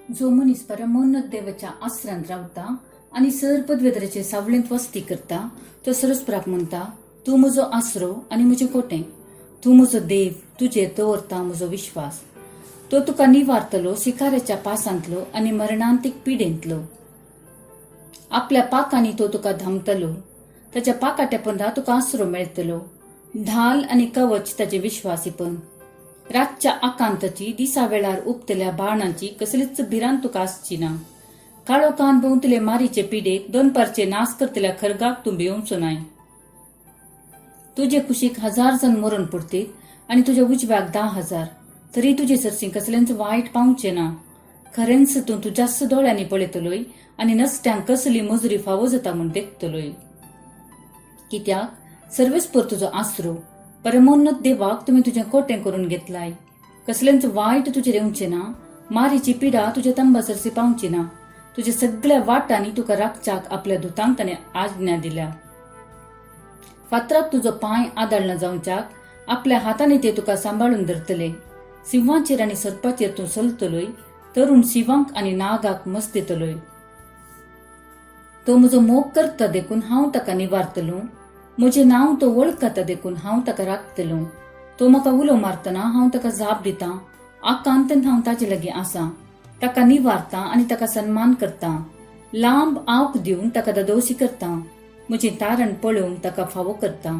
जो मनीस परमोन्नत देवाच्या आसरांत रावता आनी सर पदवेदराचे सावळेंत वस्ती करता, तो सरस्पराक म्हणटा, तूं म्हजो आसरो आनी म्हजें कोटें, तूं म्हजो देव, तुजेर दवरता म्हजो विश्वास. तो तुका निवारतलो शिकाऱ्याच्या पासांतलो आनी मरणांतीक पिडेंतलो. आपल्या पाकांनी तो तुका धांपतलो, ताच्या पाकाट्या पंदा तुका आसरो मेळटलो. ढाल आनी कवच ताचे विश्वासीपण. रातच्या आकांताची, दिसा वेळार उपतल्या बाणांची कसलीच भिरांत तुका आसची ना. काळो कान भोंवतले मारीचे पिडेक, दनपारचे नास करतल्या खरगाक तूं भिवचो नाय. तुजे कुशीक 1000 जण मरण पडतीत आनी तुज्या उजव्याक 10,000, तरी तुजे सरशीं कसलेंच वायट पावचें ना. खरेंच तूं तुज्याच दोळ्यांनी पळयतलोय आनी नसट्यांक कसली मजुरी फावो जाता म्हूण देखतलोय. कित्याक सर्वेस्पर तुजो आसरो, परमोन्नत देवाक तुमी तुजें कोटें करून घेतलाय. कसलेंच वायट तुजेर येवचें ना, मारीची पिडा तुज्या तंबा सरशी पावची ना. तुज्या सगळ्या वाटांनी तुका राखच्याक आपल्या दुतांक ताणें आज्ञा दिल्या. फातराक तुजो पांय आदाळना जावच्याक आपल्या हातांनी ते तुका सांबाळून धरतले. सिंवाचेर आनी सर्पाचेर तूं चलतलोय, तरुण शिवांक आनी नागाक मस्त दितलोय. तो म्हजो मोग करता देखून हांव ताका निवारतलो, म्हजें नांव तो वळखता देखून हांव ताका राखतलो. तो म्हाका उलो मारतना हांव ताका जाप दितां, आकांतान हांव ताजे लागीं आसा, ताका निवारता आनी ताका सन्मान करता. लांब आवक दिवन ताका ददोशी करता, म्हजें तारण पळोवंक ताका फावो करता.